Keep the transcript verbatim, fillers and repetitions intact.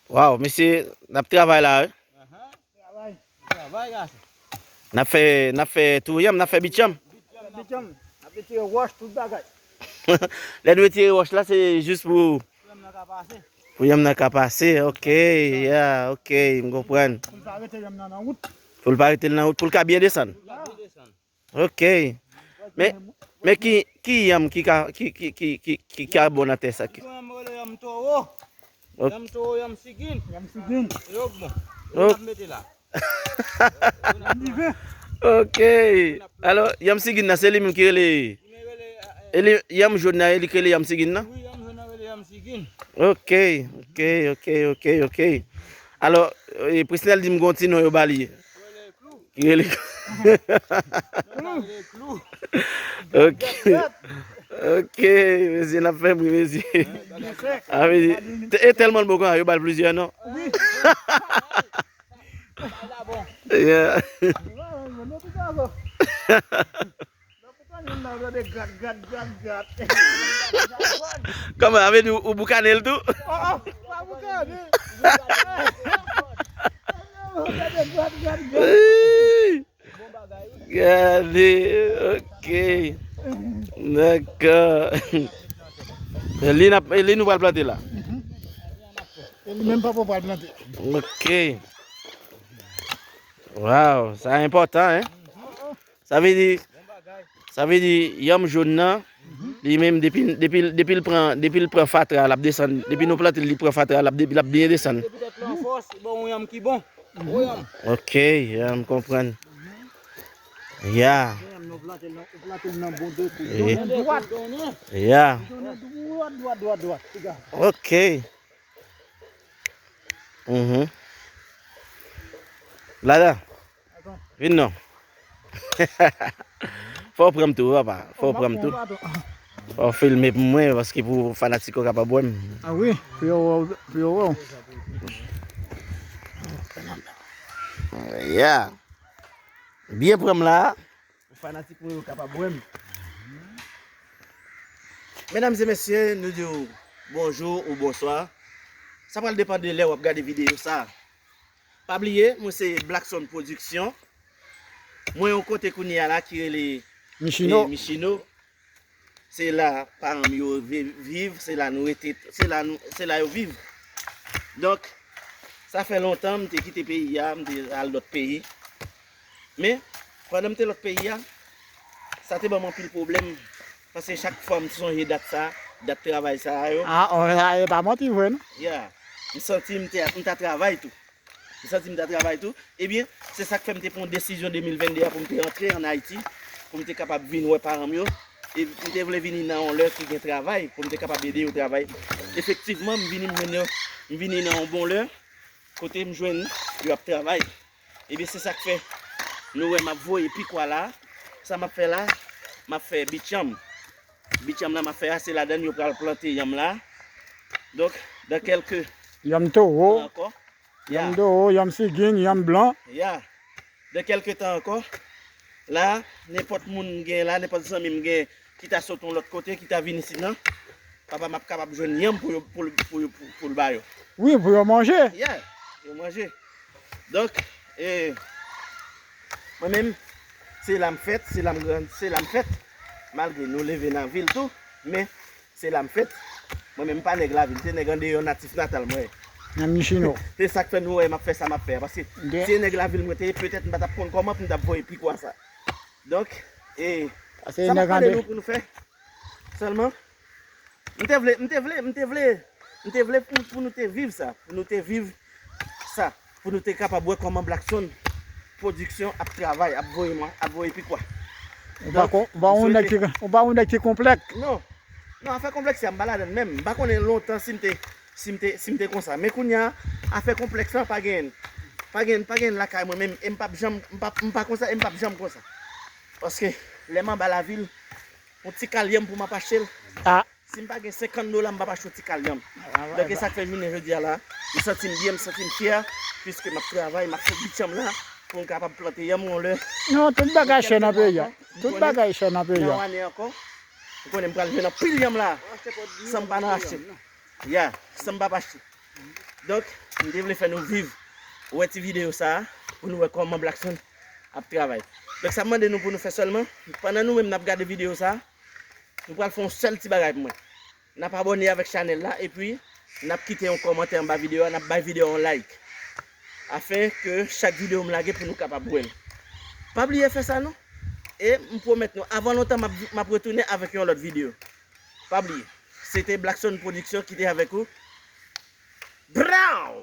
Waw, mesye, n ap travay la, wi. Travay, travay, gason. N ap fè, n ap fè tou yanm, n ap fè bityanm. Bityanm, n ap retire wòch, tout bagay. Lè nou retire wòch la, se jis pou, pou yanm nan ka pase. Pou yanm nan ka pase, ok, ya, ok, m konprann. Pou l pa rete yanm nan nan wout. Pou l pa rete l nan wout, pou l ka byen desann. Pou l ka byen desann. Ok. Men, men ki, ki yanm ki ka, ki, ki, ki, ki, ki ka bon nan tè sa? Ki yanm rele yanm towo. Ok. Yanm towo, yanm sigin. Yanm sigin. Yo bon. Yo n ap mete la. Yo n ap mete. Ok. Alò, yanm sigin nan, se li menm ki rele, e li, yanm jòn nan, e li ki rele yanm sigin nan? Wi, yanm jòn nan rele yanm sigin. Ok, ok, ok, ok, ok. Alò, e, Prisnel di m gon ti non yo ba li. Yo rele Klou. Ki rele Klou. Ok. Ok, mesye, n ap fè bri, mesye. A, mesye, te- e tèlman l bon konsa, yo ba l plizyè non. Yeah. Kòman, sa vle di ou, ou boukane l tou? Gade, ok. Dakò. E li n ap, e li nou pral plante la. E li menm papa pral plante. Ok. Waw, sa enpòtan, hein? Sa vle di, sa vle di, yanm jòn nan, li menm, depi, depi, depi l pran, depi l pran fatra, l ap desann. Depi nou plante l, li pran fatra, l ap, de- l ap byen desann. Depi tèt la an fòs, li ba w yon yanm ki bon. Gwo yanm. Ok, ya, m konprann. Ya. Yon yanm nou plante l nan, ou plante l nan bon de kou. Donnen dwat. Ya. Donnen dwat, dwat, dwat, dwat, piga. Ok. Mhm. Lada. Vin non. Fò w pran m tou, papa. Fò w pran m tou. Fò w filme pou mwen, paske pou fanatik yo kapab wè m. Ah wi, pou yo wè w, pou yo wè w. Yeah. Byen pran m la. Pou fanatik mwen yo kapab wè m. Medam e mesye, nou di w bonjou ou bonswa. Sa pral depann de lè w ap gade videyo sa. Pa bliye, mwen se Blackson Production. Mwen yon kote kounye a la ki rele Michino. Eh, Michino. Se la paran m yo vi- viv, se la nou rete, se la nou, se la yo viv. Donk, sa fè lontan m te kite peyi a, m te al lòt peyi. Men, pandan m te lòt peyi a, sa te ban m anpil pwoblèm. Paske chak fwa m sonje dat sa, dat travay sa a yo. Ah, oh, sa e pa manti vre, non? Yeah. M santi m te, m ta travay tou. M santi m ta travay tou. Ebyen, se sa k fè m te pran desizyon de mil venn de a pou m te rantre ann Ayiti, pou m te kapab vin wè paran m yo. E m te vle vini nan yon lè ki gen travay, pou m te kapab ede yo travay. Efektivman, m vini, m jwenn yo, m vini nan yon bon lè, kote m jwenn yo ap travay. Ebyen, se sa k fè nou wè m ap voye pikwa la. Sa m ap fè la, m ap fè bityanm. Bityanm la m ap fè a, se ladann yo pral plante yanm la. Donk, dan kèlke Yanm towo, tan ankò, ya, yanm towo, yanm sigin, yanm blan. Ya. Dan kèlke tan ankò, la, nenpòt moun m gen la, nenpòt zanmi m gen ki ta sot yon lòt kote, ki ta vin isit nan, papa m ap kapab jwenn yanm pou yo, pou, pou, pou, pou l ba yo. Wi, pou yo manje. Yeah, yo manje. Donk, e, mwen menm, se la m fèt, se la m grandi, se la m fèt. Malgre nou leve nan vil tou, men se la m fèt. Mwen menm, m pa nèg lavil, se nèg andeyò, natif natal mwen. Nan Michino. Se sa k fè nou wè m ap fè sa m ap fè a. Paske si se nèg lavil mwen te ye, petèt m pa t ap konn kòman pou m t ap voye pikwa sa. Donk, e, sa m ap pale nou pou nou fè sèlman, m te vle, m te vle, m te vle, m te vle pou, pou nou te viv sa, pou nou te viv sa, pou nou te kapab wè kòman Blackson Production ap travay, ap voye mwen, ap voye pikwa. Ou pa, donk, ou pa yon nèg ki, ou pa yon nèg ki konplèks. Non. Non, afè konplèks sa, m pa ladann menm. M pa konnen lontan si m te, si m te, si m te konsa. Men kounye a, afè konplèks lan pa gen, pa gen, pa gen lakay mwen menm. E m p ap janm, m p ap, m pa konsa, e m p ap janm konsa. Paske lè m anba lavil, yon ti kal yanm pou m ap achte l. Ah. Si m pa gen senkant dola, m p ap achte yon ti kal yanm. Donk, e sa k fè jounen jodi a la, m santi m byen, m santi m fyè, piske m ap travay, m ap fè bityanm la, pou m kapab plante yanm yon lè. Non, tout bagay chè nan peyi a. Tout bagay chè nan peyi a. Nan ane ankò, m konnen m pral jwenn anpil yanm la, san m pa nan achte. Ya, san m p ap achte. Donk, M te vle fè nou viv, wè ti videyo sa a, pou nou wè kòman Blackson ap travay. Donk sa m mande nou pou nou fè sèlman, pandan nou menm n ap gade videyo sa a, nou pral fè yon sèl ti bagay pou mwen. N ap abòne avèk chanèl la, epi n ap kite yon kòmantè anba videyo a, n ap bay videyo a yon like. Afen ke chak videyo m lage pou nou kapab wè l. Pa bliye fè sa non. E m pwomèt nou, avan lontan m ap, m ap retounen avèk yon lòt videyo. Pa bliye, se te Blackson Production ki te avèk ou. Brown!